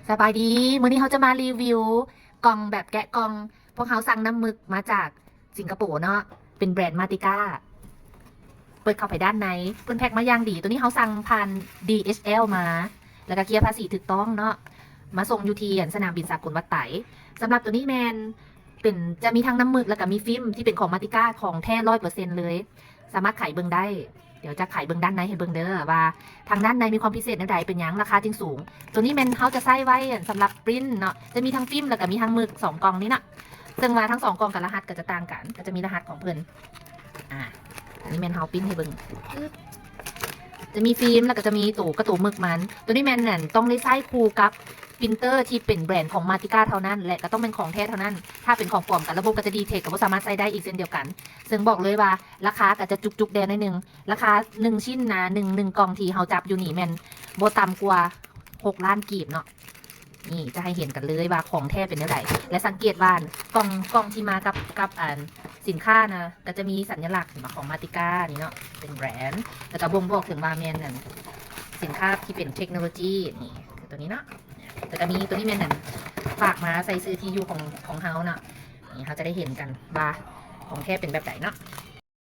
ສະບາຍດີ ມື້ນີ້ເຮົາຈະມາຣີວິວກ່ອງແບບແກະກ່ອງ. ພວກເຮົາສັ່ງນ້ຳມຶກມາຈາກສິງກະໂປເນາະ ເປັນແບຣນມາຕິກາ. ເປີດເຂົ້າໄປດ້ານໃນ ເພິ່ນແພັກມາຢ່າງດີ. ໂຕນີ້ເຮົາສັ່ງຜ່ານ ດີເອັດແອລ ມາ ແລ້ວກໍເຄຍພາສີຖືກຕ້ອງເນາະ ມາສົ່ງຢູ່ທີ່ອັນສະໜາມບິນສາກົນວັດໄຕ. ສຳລັບໂຕນີ້ແມ່ນເປັນ ຈະມີທັງນ້ຳມຶກ ແລ້ວກໍມີຟິມທີ່ເປັນຂອງມາຕິກາ ຂອງແທ້ຮ້ອຍເປີເຊັນເລີຍ. ສາມາດໄຂເບິ່ງໄດ້. ດຽວຈະໄຂເບິ່ງດ້ານໃນໃຫ້ເບິ່ງເດີ ວ່າທາງດ້ານໃນມີຄວາມພິເສດແນວໃດ ເປັນຫຍັງລາຄາຈຶ່ງສູງ. ໂຕນີ້ແມ່ນເຮົາຈະໃຊ້ໄວ້ສຳລັບປຣິ້ນເນາະ ຈະມີທັງຟິມ ແລ້ວກໍມີທັງມຶກ ສອງກ່ອງນີ້ເນາະ. ເຊິ່ງວ່າທັງສອງກ່ອງກັບລະຫັດກໍຈະຕ່າງກັນ ກໍຈະມີລະຫັດຂອງເພິ່ນ. ອາ ອັນນີ້ແມ່ນເຮົາປຣິ້ນໃຫ້ເບິ່ງ ຈະມີຟິມ ແລ້ວກໍຈະມີໂຕ ກະໂຕມຶກມັນ. ໂຕນີ້ແມ່ນອັນ ຕ້ອງໄດ້ໃຊ້ຄູ່ກັບປຣິ້ນເຕີທີ່ເປັນແບຣນຂອງມາຕິກາເທົ່ານັ້ນ ແລະ ກໍຕ້ອງແມ່ນຂອງແທ້ເທົ່ານັ້ນ. ຖ້າເປັນຂອງປອມ ກະລະບົບກໍຈະດີເທັກ ກໍບໍ່ສາມາດໃຊ້ໄດ້ອີກເຊັ່ນດຽວກັນ. ເຊິ່ງບອກເລີຍວ່າລາຄາກໍຈະຈຸກໆແດ່ໜ້ອຍໜຶ່ງ. ລາຄາໜຶ່ງຊິ້ນນະ ໜຶ່ງ ໜຶ່ງກ່ອງທີ່ເຮົາຈັບຢູ່ນີ້ແມ່ນບໍ່ຕ່ຳກວ່າຫົກລ້ານກີບເນາະ. ນີ້ຈະໃຫ້ເຫັນກັນເລີຍວ່າຂອງແທ້ເປັນແນວໃດ ແລະ ສັງເກດວ່າກ່ອງ ກ່ອງທີ່ມາກັບ ກັບອັນສິນຄ້ານະ ກໍຈະມີສັນຍະລັກຂອງມາຕິການີ້ເນາະ ເປັນແບຣນ ແລ້ວກໍບົ່ງບອກເຖິງວ່າແມ່ນອັນສິນຄ້າທີ່ເປັນເທັກໂນໂລຈີ. ນີ້ຄືໂຕນີ້ເນາະ ແລ້ວກໍມີໂຕນີ້ແມ່ນອັນຝາກມາໃສ່ຊື່ທີ່ຢູ່ຂອງ ຂອງເຮົາເນາະ. ນີ້ເຮົາຈະໄດ້ເຫັນກັນວ່າຂອງແທ້ເປັນແບບໃດເນາະ.